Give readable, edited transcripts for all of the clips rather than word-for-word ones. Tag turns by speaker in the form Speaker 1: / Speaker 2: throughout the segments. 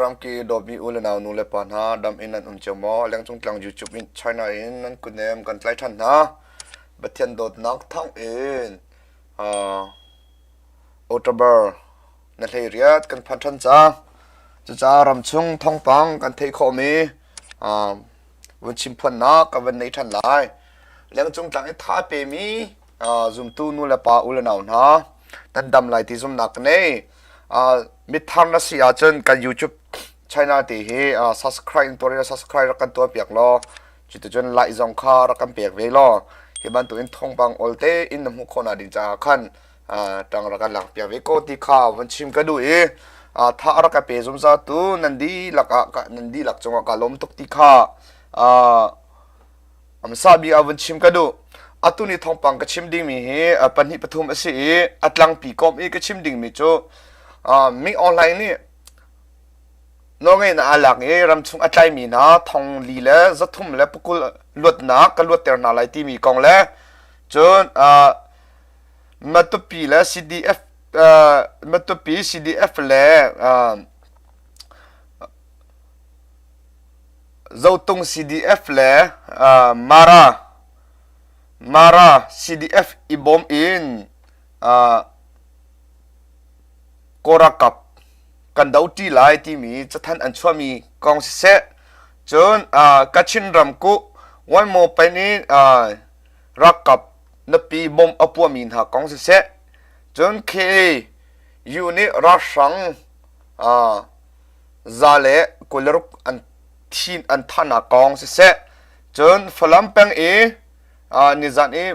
Speaker 1: Ramki dawtmi u le nau nu le pa hna dam in nan um cio maw? Lengcung tlang YouTube in China in nan kutnem kan tlai ṭhan hna. Pathian dawtnak thawng in uh, October na hlei riat kan phan ṭhan cang. Cucaah ramchung thawngpang kan theih khawhmi uh, vun chimphuannak ka van nei ṭhan lai. Lengcung tlang i tha a pemi zumtu nu le pa u le nau hna nan dam lai ti zumnak ka nei. Mithar na si ahcun kan YouTube channel te hi subscribe in tuar subscribe rak kan tuah piak law cuticun like zong kha rak kan pek ve law hi bantukin thawngpang ol te in na hmuh khawhnak ding caah khan ṭang rak kan lak piak ve ko ti kha van chim ka duh i tha rak ka pe zungzal tu nan dihlak ah nan dihlak cungah ka lawm tuk ti kha hmasa bik ah vun chim ka duh. Atu ni thawngpang ka chim dingmi hi pahnih pathum a si i a tlangpi kom i ka chim dingmi cu mi online nih nawlngeihnak aa lak i ramchung a tlaimi hna thong li le zathum le pakul luatnak ka luatter hna lai timi kong le cun Matupi le CDF Matupi CDF le Zotung CDF le Mara Mara CDF i bawm in Kawlralkap kan doṭi lai timi cathanh an chuahmi kong siseh, cun Kachin ramkulh Wanmaw peng i ralkap nupi bomb a puahmi hna kong siseh, cun KAU nih ralhrang za le 26 an thin an thahnak kong siseh cun Falam peng i nizan i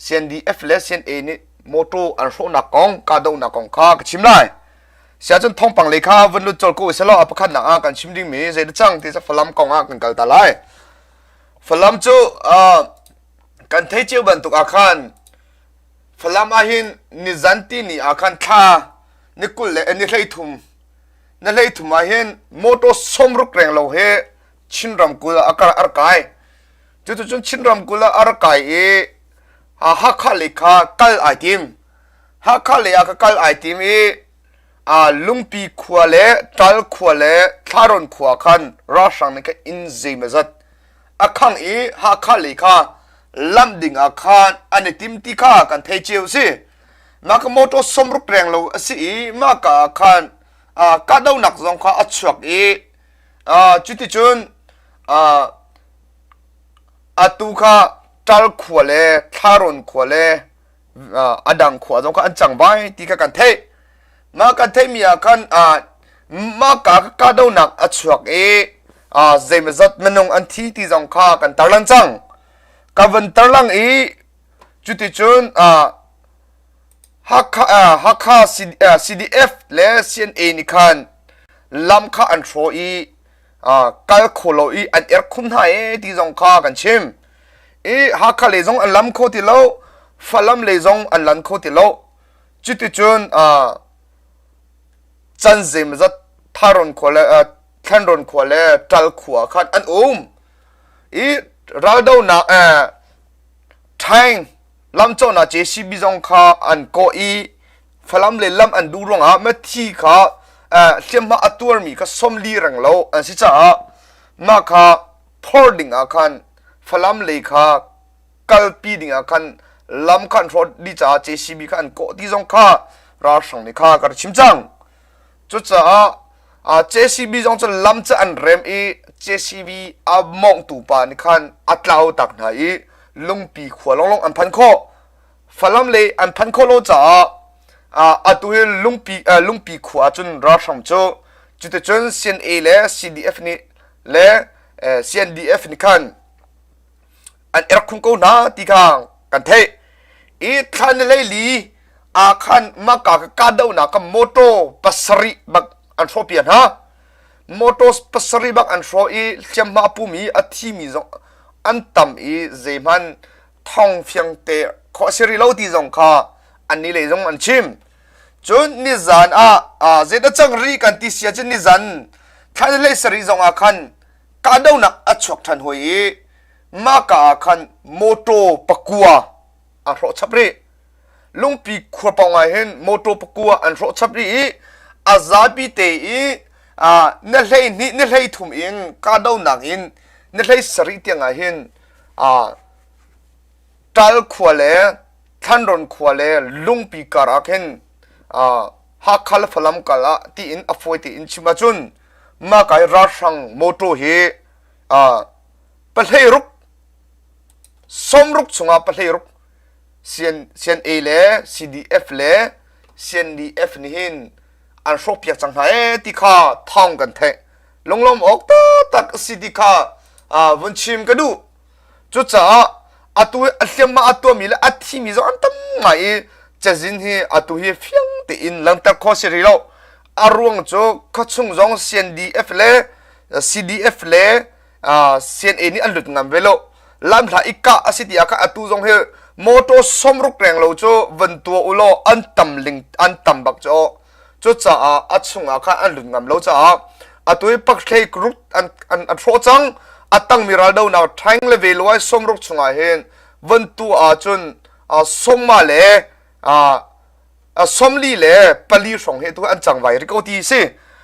Speaker 1: CNDF le CNA nih motor an hrawhnak kong kahdohnak kong kha ka chim lai. Siahcun thawngpang lei kha vun lut colh ko usih a pakhatnak ah kan chim dingmi zei dah cang ti cu Falam kong ah kan kal ta lai. Falam cu kan thei cio bantuk ah khan Falam ah hin nizan ti ni ah khan thla ni kul le ni 13 na 13 ah hin motor 60 reng lo he Chin ramkulh ah a rak kai. Cuticun Chin ramkulh ah a rak kai i Hakha lei kha kal ai tim. Hakha lei ah ka kal ai tim i Lungpi khua le Ṭal khua le Thlaron khua khan ralhrang nih khan inn zeimawzat a khang i Hakha lei kha lamh ding ah khan an i tim ti kha kan thei cio a si. Mah ka motor 60 reng lo a si i mah ka ah khan kahdohnak zong kha a chuak i cuticun atu kha Ṭal khua le Thlaron khua le a dang khua zong kha an cang vai ti kha kan theih. Mah kan theihmi ah khan mah ka kahdohnak a chuak i zeimawzat minung an thi ti zong kha kan tarlang cang. Ka vun tarlang i cuticun Hakha, Hakha CDF le CNA nih khan lam kha an hrawh i kal kho lo i an erkhum hna e ti zong kha kan chim. I Hakha lei zong an lam kho ti lo, Falam lei zong an lan kho ti lo. Cuticun can zeimawzat Tharon khua le Thlanrawn khua le Ṭal khua khan an um. I raldonak ṭhaing lamcawhnak JCB zong kha an kawh i Falam le lam an duh ruangah mithi kha hliamhma a tuarmi kha 40 reng lo an si caah mah kha phor ding ah khan Falam lei kha kalpi ding ah khan lam kha an hrawh dih caah JCB kha an kawh ti zong kha ralhrang nih kha ka rak chim cang. Cucaah JCB zong cu lam cu an rem i JCB a mawngtu pa nih khan a tlau tak hna i lungpi khua lawnglawng an phan khawh. Falam lei an phan khawh lo caah atu hi lungpi lungpi khua cun ralhrang cu cuticun CNA le CDF nih le CNDF nih khan an erk khun ko hna ti kha kan theih i thla ni hleili ah khan maka ka kahdohnak ka motor pasarih bak an hrawh piak hna motor pasarih bak an hrawh i hliamhma a pumi a thimi zong an tam i zeihmanh thong fiang te khawh a si rih lo ti zong kha an ni lei zong an chim cun nizan ah zeidah cang rih kan ti sia cun nizan thla ni hlei sarih zong ah khan kahdohnak a chuak ṭhan hoi i mahka ah khan mawṭaw pakua a hrawh chap rih. Lungpi khua pawng ah hin mawṭaw pakua an hrawh chap rih i a zapi te i Na hlei hnih na hlei thum in kahdohnak in na hlei sarih tiang ah hin Ṭal khua le Thlanrawn khua le Lungpi kar ah khin Hakha le Falam kal ah tiin a fawi tein chim ahcun mah ka i ralhrang motor hi pahlei ruk sawmruk chungah pahlei ruk CNA le CDF le CNDF nih hin an hrawkpiak cang hna ee ti kha thawng kan theih. Lunglawm awk taktak a si ti kha vun chim ka duh. Cucaah atu a hliamhma a tuahmi le a thimi zong an tam ngai i cazin hi atu hi fiang tein langhter khawh si rih lo. A ruang cu khuachung zong CNDF le CDF le CNA nih an lut ngam ve lo. Lamhla i kah a si ti ah khan atu zong hi motor sawmruk reng lo cu van tuah u law an tam ling an tam bak cu. Cucaah a chungah khan an lut ngam lo caah atu hi pakhlei group an an an hrawh cang. A tangmi raldonak ṭhaing le veluai sawmruk chungah hin van tu ahcun sawmma le sawmli le pali hrawng hi tu an cangvai rih ko ti si.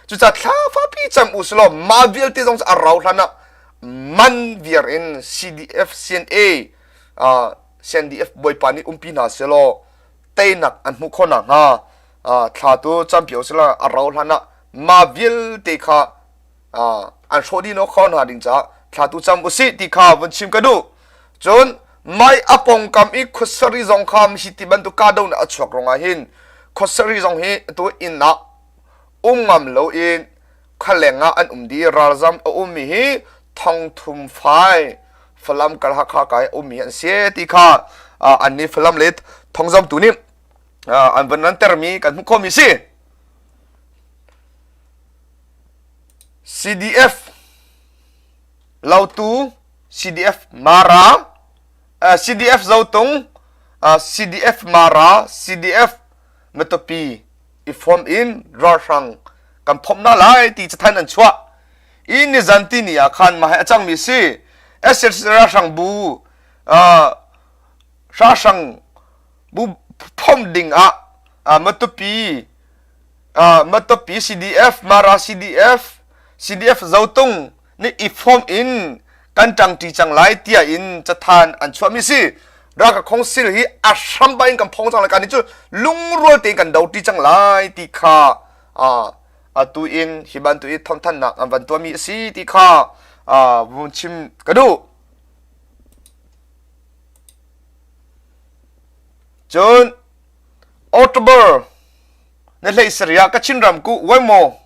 Speaker 1: Cucaah thla fapi cam u silaw mah vialte zong cu a rau hlan ah man viar in CDF CNA CNDF bawipa nih umpi hna selaw teinak an hmuh khawh nakhnga thla tu campi u sila a rau hlan ah mah vialte kha an hrawh dih kho hna ding caah thla tu cam usih ti kha vun chim ka duh. Cun mai a pongkam i khuasari zong kha hi ti bantuk kahdohnak a chuak ruangah hin khuasari zong hi tu inn ah um ngam loin khualeng ah an um dih ralzam a ummi hi thongthum fai Falam kal Hakha kai ummi an si ti kha an nih Falam le thongzamtu nih an van rantermi kan hmuh khawhmi si. CDF Lautu CDF Mara CDF Zotung CDF Mara CDF Matupi i form in ralhrang kan phomh hna lai ti cathan an chuah i nizan ti ni ah khan mah hi a cangmi si SLC ralhrang bu ralhrang bu phomh ding ah Matupi Matupi CDF Mara CDF CDF Zotung nih i form in kan ṭangṭi cang lai tiah in cathan an chuahmi si. Ralkap Council hi a hram in kan phong cang lai kan cu lungrual tein kan doṭi cang lai ti kha atu in hi bantuk i thawngthanhnak an van tuahmi a si ti kha vun chim ka duh. Cun October ni hlei sarih ah Kachin ramkulh Waimo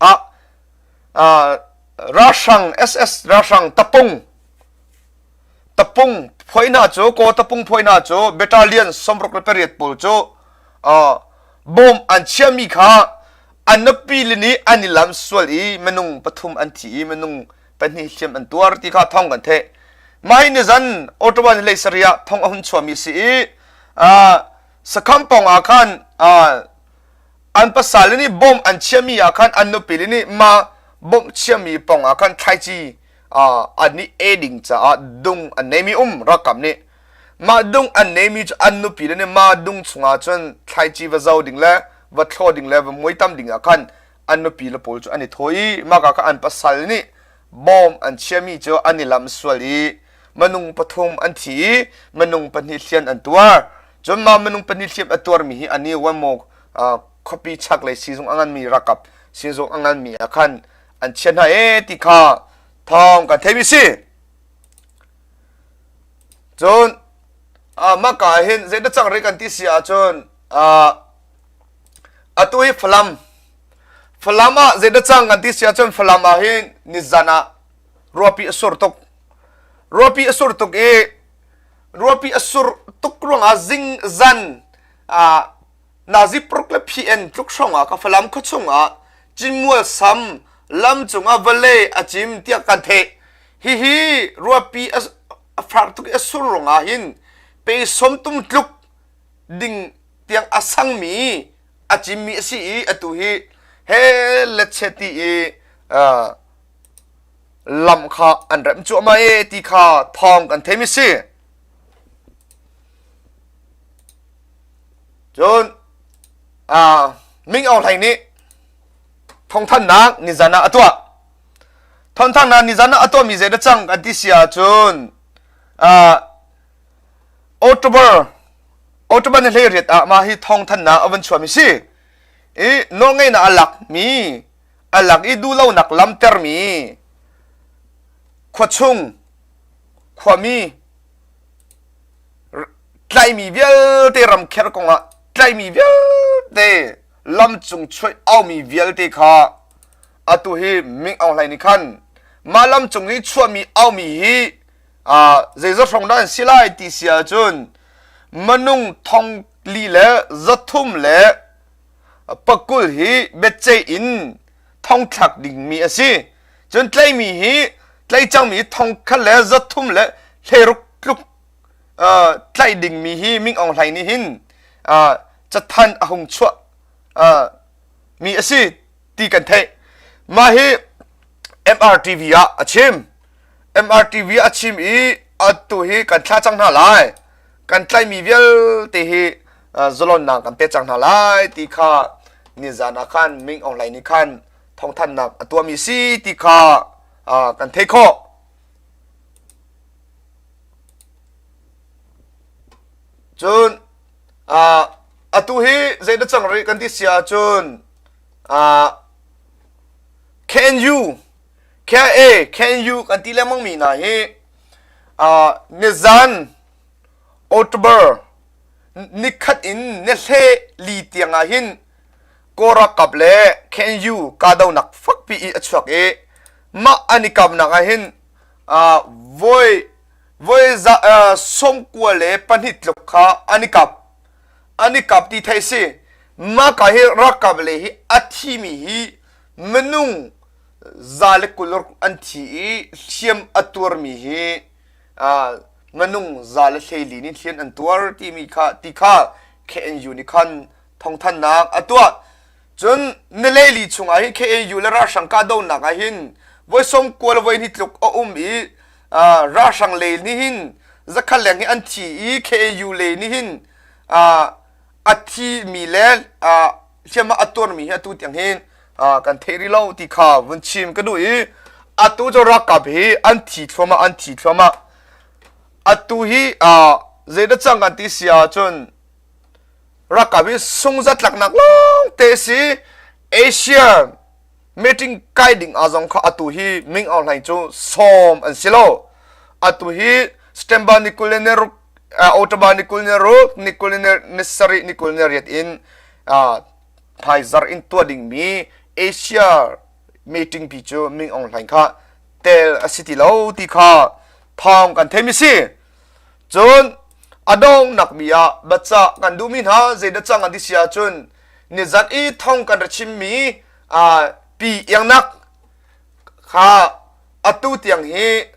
Speaker 1: ah ralhrang SS ralhrang tapung tapung phuai hna cu kaw tapung phuai hna cu battalion 68 pawl cu bom an chiahmi kha an nupi le nih an i lam sual i minung pathum an thi i minung pahnih hliam an tuar ti kha thawng kan theih. Mah hi nizan Ottawa ni hlei sarih ah thong a hun chuahmi si i sakham pawng ah khan an pasal nih bom an chiahmi ah khan an nupi nih mah bom chiahmi pawng ah khan thlaici an nih e ding caah dung an neimi um ralkap nih mah dung an neimi cu an nupi le nih mah dung chungah cun thlaici va zo ding le va thlo ding le va muai tam ding ah khan an nupi le pawl cu an i thaw i mah ka an pasal nih bom an chiahmi cu an i lam sual i minung pathum an thi i minung pahnih hlian an tuar cun mah minung pahnih hliam a tuarmi hi ani wan khuapi chaklei siizung a nganmi ralkap siizung a nganmi ah khan an chiah hna ee ti kha thawng kan theimi si. Cun mah ka hin zeidah cang rih kan ti si ahcun atu hi Falam Falam ah zeidah cang kan ti si ahcun Falam ah hin nizan ah ruahpi a sur tuk ruahpi a sur tuk i ruahpi a sur tuk ruangah zing zan nazi pruk le PN tluk hrawng ah ka Falam khuachung ah Cinmual sam lam cungah vawlei a cim tiah kan theih. Hihi ruahpi a fak tuk i a sur ruangah hin pe sawmtum tluk ding tiang a sangmi a cimmi a si i atu hi he letche ti i lam kha an remh cuahmah e ti kha thawng kan theimi si. Cun Ming Aung Hlaing nih thawngthanhnak nizan ah a tuah. Thawngthanhnak nizan ah a tuahmi zei dah cang kan ti si ahcun October October ni 18 ah mah hi thawngthanhnak a vun chuahmi si. I nawlngeihnak a lakmi a lak i duhlonak lamtermi khuachung khuami tlaihmi vialte ramkher kongah tlaihmi vialte lamcung chuih aumi vialte kha atu hi Ming Aung Hlaing nih khan mah lamcung i chuahmi aumi hi zeizat hrawng dah an si lai ti si ahcun minung thong li le 300 le pakul hi biaceih in thongthlak dingmi a si. Cun tlaihmi hi tlaih cangmi thong khat le 300 le 16 tluk tlaih dingmi hi Ming Aung Hlaing nih hin cathanh a hung chuah mi a si ti kan theih. Mah hi MRTV ah a chim. MRTV a chim i atu hi kan thlah cang hna lai. Kan tlaihmi vialte hi zalonnak kan pe cang hna lai ti kha nizan ah khan Ming Aung Hlaing nih khan thawngthanhnak a tuahmi si ti kha kan theih khawh. Cun atu hi zeidah cang rih kan ti si ahcun KNU KIA KNU kan ti lengmang mi hna hi nizan October nikhat in ni hle li tiang ah hin Kawl ralkap le KNU kahdohnak fakpi i a chuak i mah an i kapnak ah hin voi voi za 92 tluk kha an i kap. An i kap ti theih si. Mah ka hi ralkap le hi a thimi hi minung 120 an thi i hliam a tuarmi hi minung 114 nih hliam an tuar timi kha ti kha KNU nih khan thawngthanhnak a tuah. Cun nileli chungah hin KAU le ralhrang kahdohnak ah hin voi 90 le voi hnih tluk a um i ralhrang lei nih hin zakhat leng hi an thi i KAU lei nih hin a thimi le hliamhma a tuarmi hi atu tiang hin kan theih rih lo ti kha vun chim ka duh i atu cu ralkap hi an thi thluahmah an thi thluahmah atu hi zeidah cang kan ti si ahcun Ralkap hi sungzatlaknak lawng te si. Asia meeting kai ding ah zong kha atu hi Ming Aung Hlaing cu sawm an si lo. Atu hi September ni 20 ni ruk October ni 20 ni ruk ni 20 ni sarih ni 20 ni riat in hmaizarh in tuah dingmi Asia meeting pi cu Ming Aung Hlaing kha tel a si ti lo ti kha thawng kan theimi si. Cun a donghnak mi ah biacah kan duhmi hna zeidah cang an ti si ahcun nizan i thong kan ra chimmi pi iangnak kha atu tiang hi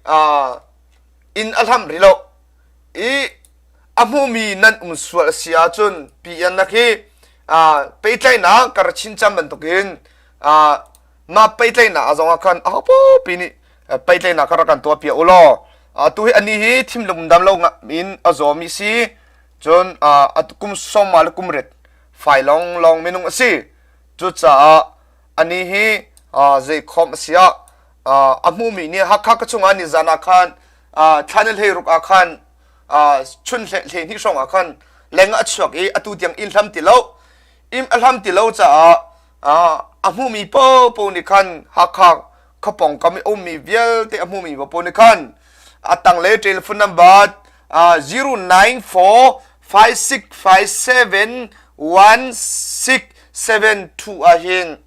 Speaker 1: inn a hlam rih lo i a hmumi nan um sual a si ahcun pi iangnak hi pehtlaihnak ka ra chin cam bantukin mah pehtlaihnak ah zongah khan ahopaoh nih pehtlaihnak kha rak kan tuah piak u law atu hi ani hi thinlung dam lo in a zawmi si cun kum sawma le kum rit fai long long minung a si cucaah ani hi zei khom a si ah a hmumi nih Hakha ka chungah ni zan ah khan thla ni hlei ruk ah khan chun hle hnih hrawng ah khan leng a chuak i atu tiang inn hlam ti lo inn a hlam ti lo caah a hmumi paohpaoh nih khan Hakha khuapawng kam i ummi vialte a hmumi paohpaoh nih khan a tanglei telephone number 094 5657 1672 ah hin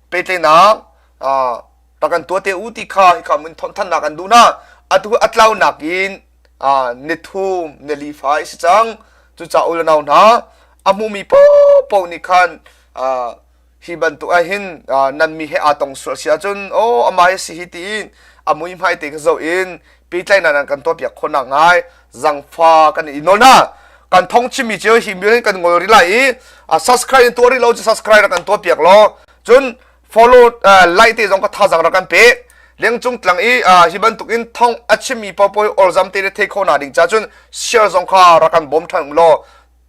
Speaker 1: pehtlaihnak rak kan tuah te u ti kha hika mun thawnthannak an duh hna atu a tlaunak in ni thum ni li fai si cang cucaah u le nau hna a hmumi paohpaoh nih khan hi bantuk ah hin nan mi he aa tong sual si ahcun aw amah hi si hi tiin a mui hmai te kha zoh in pehtlaihnak nan kan tuahpiak khawhnak ngai zangfa kan i nawl hna kan thong chimmi cu hi mil in kan ngol rih lai i subscribe in tuah rih lo cu subscribe rak kan tuahpiak law cun follow like te zong ka thazang rak kan pe lengcung tlang i hi bantuk in thong a chimmi paohpaoh olzam te le thei kho na ding cha cun share zong kha rak kan bawm ṭhan law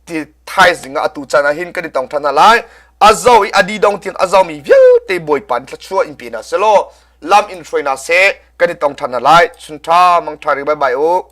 Speaker 1: ti thaizing ah atu caan ah hin kan i tong ṭhan hna lai a zo i a didong tiang a zomi vialte. vialte Bawipa in thluachuah in pe hna selaw lam in hruai hna seh kan i tong ṭhan hna lai. Chun ṭha mang ṭha ri bye bye u.